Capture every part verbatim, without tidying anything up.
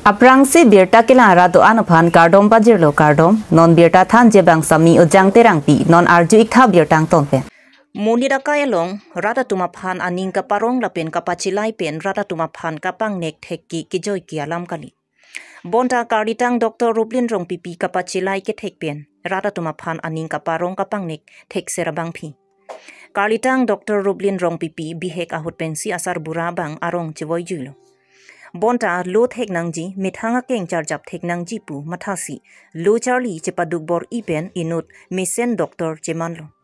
Aphrangsi birta kelang arat do-an aphan kardom pajirlo kardom, non birta thanji abang Sami Ojang Terangpi, non arju-ik tha birta angton pen. Monit akai along rat atum aphan aning kaparong lapen kapachilai pen rat atum aphan kapangnek thek ke kejoi ke alam kali. Bonta Karlitang Doctor Ruplin Rongpipi kapachilai kethek pen rat atum aphan aning kaparong kapangnek thekser abangpi. Karlitang Doctor Ruplin Rongpipi bihek ahut pensi asarbura abang arong chevoijuilo. Bonta lo thek nangji, methang akeng charjap thek nangji pu mathasi lo charli chepaduk bor-i pen inut mesen doctor chemanlo.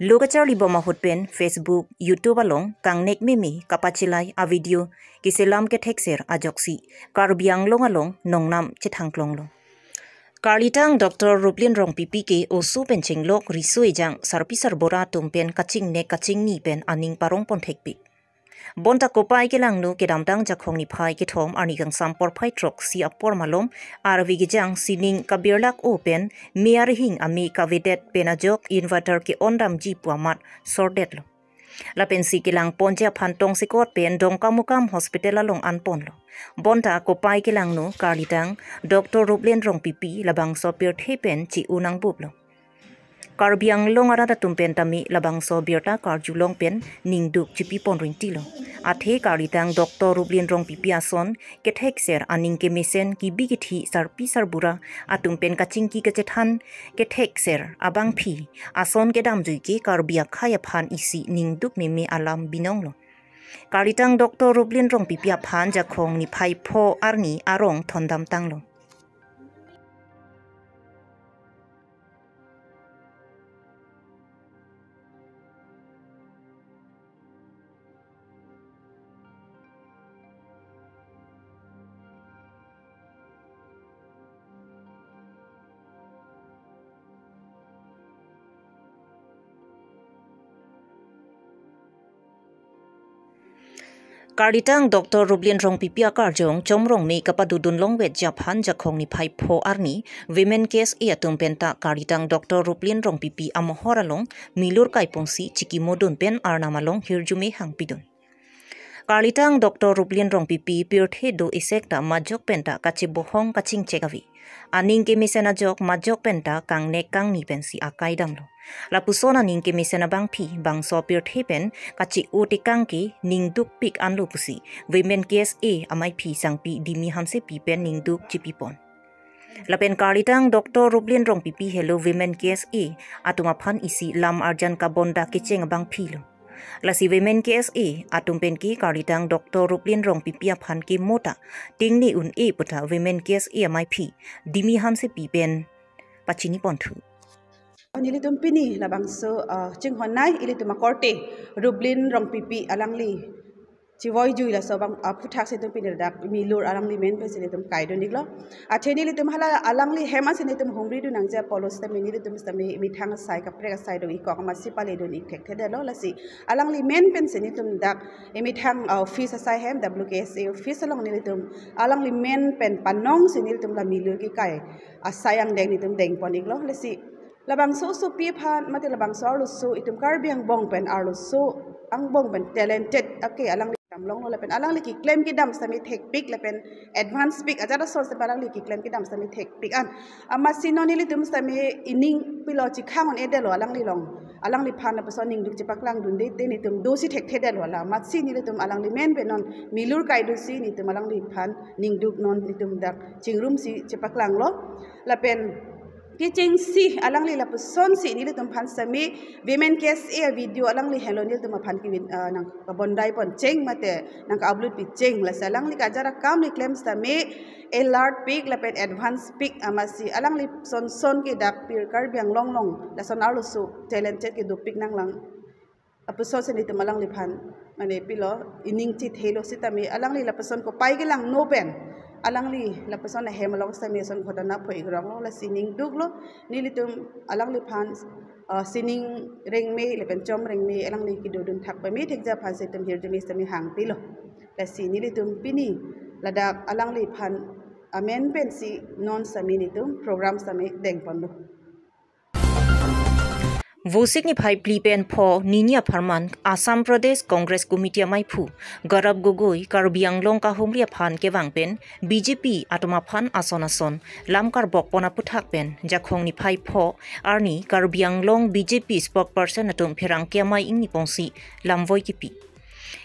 Lo kacharli bom ahut pen Facebook, YouTube along kangnek meme kapachilai a-video keselam kethekser ajoksi Karbi Anglong along nongnam chethangklonglo. Karlitang Doctor Ruplin Rongpipi ke oso pen chenglok riso ejang sarpi sarbura atum pen kachingnek kachingni pen aning parong pon thekpik. Bonta kopai kelangno kedamtang Jakhong niphai kethom arni kangsam porphai throksi apor malom arve kejang sining kabirlak-o pen me arihing ame kavedet pen ajok inverter ke-on damji pu amat sordetlo. Lapensi kelang ponji aphan tongsekot pen Dongkamukam Hospital along anponlo. Bonta kopai kelangno Karlitang Doctor Ruplin Rongpipi labangso pirthe pen chi-u nangbuplo. Karbi Anglong arat atum pen tame labangso birta karjulong pen ningduk chipipon ringtilo. Athe Karlitang Doctor Ruplin Rongpipi ason kethekser aning kemesen kibi kithi sarpi sarbura atum pen kachingki kachethan kethekser abangpi ason kedamjui ke Karbi akhei aphan isi ningduk meme alam binonglo. Karlitang Doctor Ruplin Rongpipi aphan Jakhong niphai pho arni arong thondam tanglo. Karlitang Doctor Ruplin Rongpipi akarjong Chom Rongme kapadodun longvetji aphan Jakhong niphai pho arni Women K S A atum penta Karlitang Doctor Ruplin Rongpipi amohor along milur kaiponsi chikimodun pen arnam along hirjume hangpidun. Karlitang Doctor Ruplin Rongpipi pirthe do isek ta majok penta kachebohong kachingchek ave. Aning kemesen ajok majok penta kangnek kangni pensi akai damlo. Lapuson aning kemesen abangpi bangso pirthe pen kachi-u tekang ke ningdukpik anlo pusi Women K S A ameipi sangpi Dimi Hansepi pen ningduk chipipon. Lapen Karlitang Doctor Ruplin Rongpipi helo Women K S A atum aphan isi lam arjan kabonda kecheng abangpilo. Lasi Women K S A atum pen ke Karlitang Doctor Ruplin Rongpipi aphan ke mota tingne un-e puta Women K S A ameipi Dimi Hansepi pen pachiniponthu. Nelitum pini labangso, ah, chinghonnei ilitum akorte Ruplin Rongpipi alangli chivoijui laso abang, ah, aphuthak si itum pini ladak milur alangli men pensi nelitum kaidun-iklo. Athe nelitum hala alangli hem ansi nelitum humridun nangji apotlo sitame nelitum sitame methang asai kaprek asai do-ikkok amatsi paledun-ik thekthedetlo. Lasi alangli men pensi nelitum dak emethang, ah, office asai hem W K S A office along nelitum alangli men pen panongsi nelitum la milur kekai asai angdeng nelitum dengpon-iklo. Lasi labangso osopi aphan mate labangso arloso itum Karbi angbong pen arloso angbong pen talented ake alangli damlonglo lapen alangli keklem kedam sitame thekpik lapen advance pik ajat ason sitame alangli keklem kedam sitame thekpik an. Amatsi non nelitum sitame ining pilo chikhang un-edetlo alangli along. Alangliphan lapuson ningduk chepaklangdunde te nelitum dosi thekthedetlo la. Amatsi nelitum alangli men pen non milur kaidunsi nelitum alangliphan ningduk non nelitum dak chingrumsi chepaklanglo. Lapen kechengsi alangli lapusonsi nelitum aphan sitame Women K S A video alangli henlo nelitum aphan kevin, ah, nangkabondai poncheng mate nangka-upload picheng. Lasi alangli kajara kam keklem sitame alert pik lapen advance pik amatsi alangli son son ke dak pir Karbi Anglong along lason arloso talented kedopik nanglang. Lapusonsi nelitum alangliphan mane pilo ining chithelo sitame alangli lapuson kopai kelangno pen alangli lapuson ahem along sitame ason ghotona pho-ik ronglo lasi ningduklo nelitum alangliphan, ah, Sining Rengme lapen Chom Rengme alangli kedodun thak pame thekji aphansi itum hirjume sitame hangpilo. Lasi nelitum pini ladak alangliphan amen pensi non sitame nelitum program sitame dengponlo. Vosik niphai phli pen pho nini apharman Assam Pradesh Congress Committee amaiphu Gaurav Gogoi Karbi Anglong kahumri aphan kevang pen B J P atum aphan ason ason lam karbok pon aputhak pen Jakhong niphai pho arni Karbi Anglong B J P spokesperson atum pherangke amei ingni pongsi lamvoi kipi.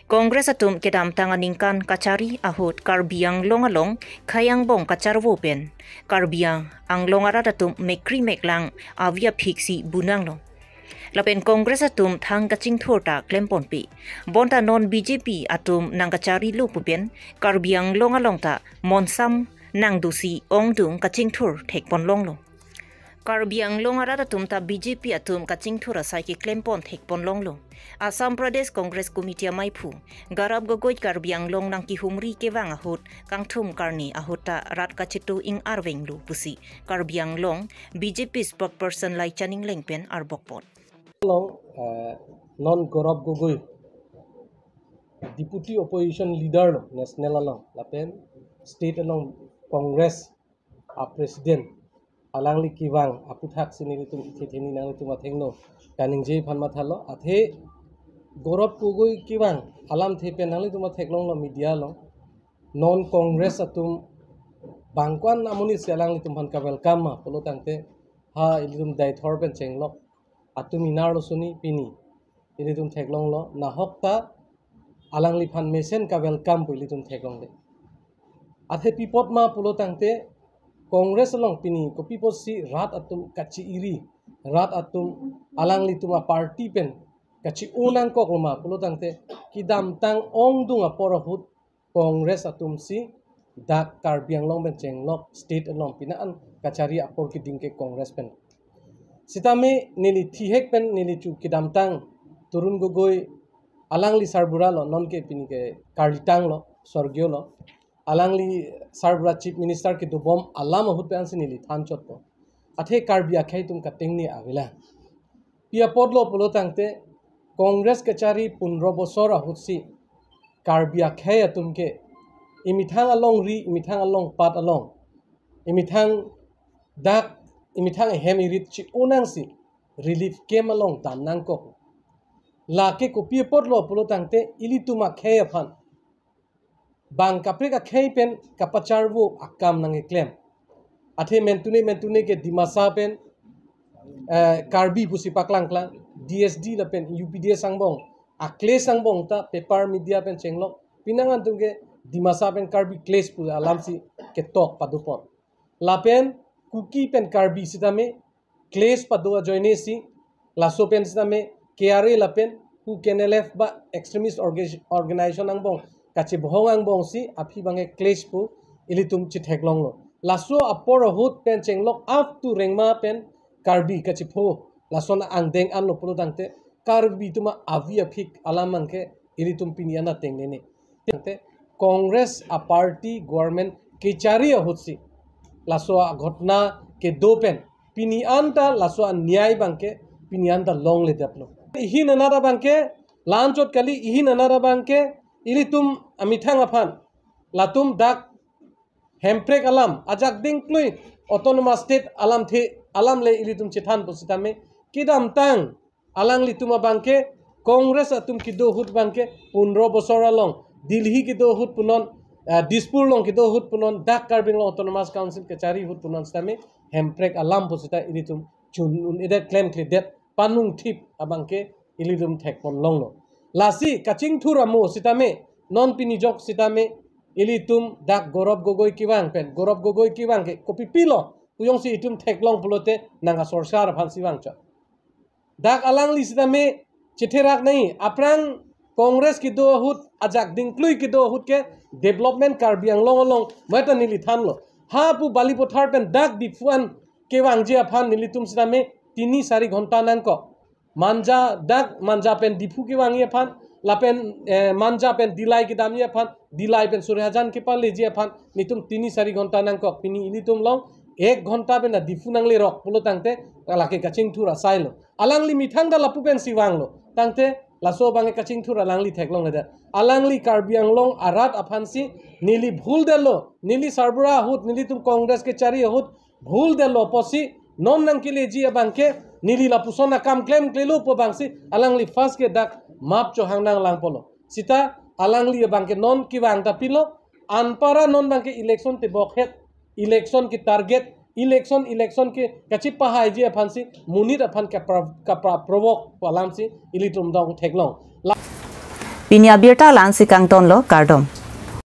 Congress atum kedamtang aningkan kachari ahut Karbi Anglong along khei angbong kacharvo pen Karbi Anglong arat atum mekri meklang avi aphiksi bunanglo. Lapen Congress atum thang kachingthur ta klem ponpe. Bonta non B J P atum nang kachari lo pu pen Karbi Anglong along ta monsam nangdosi ongdung kachingthur thek pon longlo. Karbi Anglong arat atum ta B J P atum kachingthur asai keklem pon thek pon longlo. Assam Pradesh Congress Committee amaiphu Gaurav Gogoi Karbi Anglong nang kihumri kevang ahut kangthum karni ahut ta rat kachitu ing arveng lo pusi Karbi Anglong B J P spokesperson Laichan Engleng pen arbok pon. Along, eh, non Gaurav Gogoi, Deputy Opposition Leader lo, National along, lapen State along Congress a President, alangli kevang aputhak si nelitum ithetheni nanglitum athengno kaningje aphan mathalo, athe Gaurav Gogoi kevang alamthe pen nanglitum atheklonglo media along, non Congress atum bangkwan amonit si alanglitum aphan ka-welcome ma pulo tangte, ha ilitum Deithor pen chenglok atum inar lo suni pini ilitum theklonglo, nahok ta alangliphan mesen ka-welcome pu ilitum theklongle. Athe pi apot ma pulo tangte Congress along pini kopi apotsi rat atum kachi-iri, rat atum alanglitum a party pen kachi-o nangkoklo ma pulo tangte kedamtang ongdung apor ahut Congress atum si dak Karbi Anglong pen chenglok state along pini an kachari apor keding ke Congress pen. Sitame neli thihek pen neli chu kedamtang Tarun Gogoi alangli sarbura lo, non ke pini ke karlitang lo, sorgio lo. Alangli sarbura Chief Minister kedobom alam ahut pen si neli than chotpo. Athe Karbi akhei atum katengne avela. Pi apotlo pulo tangte Congress kachari pundro bosor ahut si Karbi akhei atum ke imethang alongri, imethang alongpat along, imethang dak, imethang ehem erit chi-o nangsi relief camp along dam nangkok. Lake kopi apotlo pulo tangte ilitum akhei aphan bang kaprek akhei pen kapacharvo akam nangkeklem. Athe mentune mentune ke Dimasa pen, eh, Karbi pusi paklangklang, D S D lapen U P D S angbong, a clash angbong ta paper media pen chenglok. Pini an atum ke Dimasa pen Karbi clash pu alam si ketok padopon. Lapen Kuki pen Karbi sitame clash pado ajoine si, laso pen sitame K R A lapen pu K N L F ba extremist orga-, organization angbong kachebohong angbong si aphi bangke clash pu ilitum chitheklonglo. Laso apor ahut pen chenglok up to Rengma pen Karbi kachipho, lason angdeng anlo pulo tangte Karbi atum avi aphik alam bangke ilitum pini an atengnene. Tangte Congress a party government kechari ahut si laso a ghotna kedo pen pini an ta laso a nyai bangke pini an ta longledetlo. Ihin anat abangke la-anchot kali, ihin anat abangke ilitum amethang aphan latum dak Hemprek alam, ajak dingklui autonomous state alamthe alam le ilitum chethanpo sitame, kedamtang alanglitum abangke Congress atum kedo ahut bangke pundro bosor along, Delhi kedo ahut punon, ah, Dispur along kedo ahut punon, dak Karbi Anglong Autonomous Council kachari ahut punon sitame, Hemprek alam pu sita ilitum chun un-edet, klemkledet, panung thip abangke ilitum thekpon longlo. Lasi kachingthur amo sitame, non pini jok sitame, ilitum dak Gaurav Gogoi kevang pen, Gaurav Gogoi kevang ke kopi pilo, pu jongsi itum theklong pulote nang asorsar aphan si vangchot. Dak alangli sitame chetherak nai, aphrang Congress kedo ahut, ajak dingklui kedo ahut ke development Karbi Anglong along, mata neli thanlo. Ha pu Balipathar pen dak Diphu an kevangji aphan nelitum sitame tini sari ghonta nangkok. Manja dak, Manja pen Diphu kevangji aphan, lapen, eh, Manja pen Dillai kedamji aphan, Dillai pen Suraihajan kepaleji aphan, nelitum tini sari ghonta nangkok. Pini ilitum along ek ghonta pen ta Diphu nanglerok pulo tangte, lake kachingthur asailo. Alangli methang ta lapu pen si vanglo. Tangte laso bangke kachingthur alangli theklongledet. Alangli Karbi Anglong arat aphan si neli bhuldetlo, neli sarbura ahut, nelitum Congress kechari ahut bhuldetlo pusi non nangkeleji abangke Neli lapuson akam klemklelo pu abangsi alangli first ke dak map chohang nanglangpolo. Sita alangli abangke non kevang ta pilo, anpara non abangke election tebokhet, election ke target, election, election ke kachipahaiji aphansi monit aphan kapra, kapra provoke pu alamsi ilitum dong theklong. Pini abirta la-ansi kangtonlo, kardom.